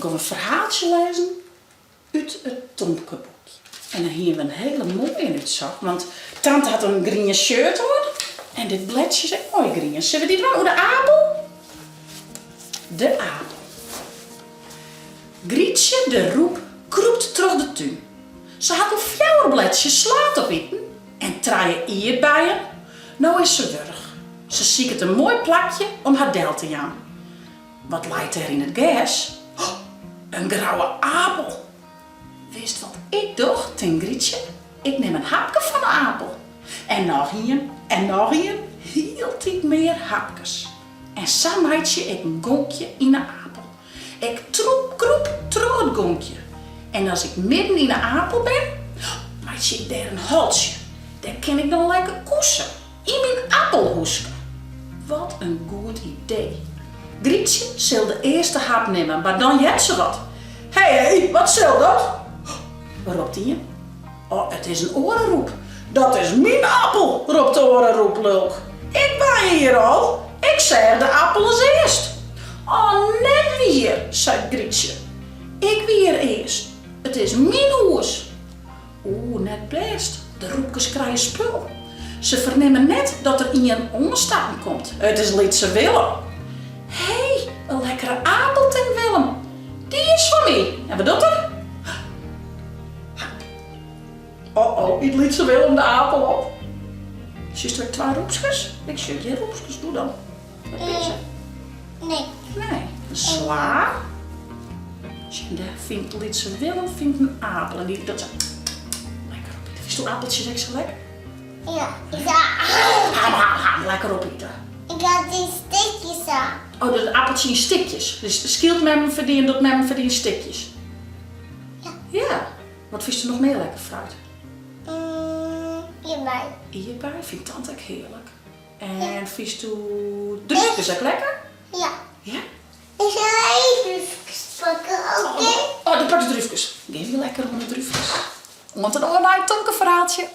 Dan gean we in ferhaaltsje lêzen út it Tomkeboekje. En dan hiene we in hiele moaie útsocht, want tante hat in grien shirt oan en dit bledsje is ek moai grien. Sille we dy dwaan oer de apel? De apel. Grytsje de rûp krûpt troch de tún. Se hat al fjouwer bledsjes slaad opiten en trije ierdbeien. No is se wurch. Se siket in moai plakje om har del te jaan. Wat leit dêr yn it gers? Oh, in grouwe apel! Witst wat ik doch, tinkt Grytsje, ik nim in hapke fan 'e apel. En noch ien, en noch ien, hieltyd mear hapkes. En sa meitsje ik in gonkje yn 'e apel. Ik troep krûp troch it gonkje. En as ik midden yn 'e apel bin, meitsje ik dêr in holtsje. Dêr kin ik dan lekker koese. Yn myn appelhûske. Wat in goed idee. Grytsje sil de earste hap nimme, mar dan heart se wat. Hé, hé, wat sil dat? ropt ien. Oh, it is in oare rûp. Dat is myn appel, ropt de oare rûp lulk. Ik wenje hjir al. Ik seach de appel as earst. Oh, net wier, seit Grytsje. Ik wie hjir earst. It is myn hûs. Oeh, net bêst, de rûpkes krije spul. Se fernimme net dat der ien oanstappen komt. It is lytse Willem. Hé, in lekkere apel, tinkt Willem. Dy is fan my. En wat docht er? Oh-oh, yt lytse Willem de apel op. Sjochst ek twa rûpskes? Ik sjoch gjin rûpskes, doe dan. Wat binne se? Nee. Nee, in sla. Sjen, dêr fynt lytse Willem fynt in apel en dy docht sa lekker opite. Fynsto apeltsjes ek sa lekker? Ja, ik ga. Ham, ham, ham, lekker opite. Ik ha dy stikjes sa. Oh, dat appeltsje yn stikjes. Dus skielt mem foar dy en docht mem foar dy yn stikjes? Ja. Ja. Wat fynsto noch mear lekker fruit? Mm, ierdbei. Ierdbei fynt tante ek hearlik. En fynsto drúfkes ek lekker? Ja. Ja? Ik sil even drúfkes pakke, oké? Oh, do pakst drúfkes. Gean wy lekker oan de drúfkes. Oant in oar nij Tomke-ferhaaltsje.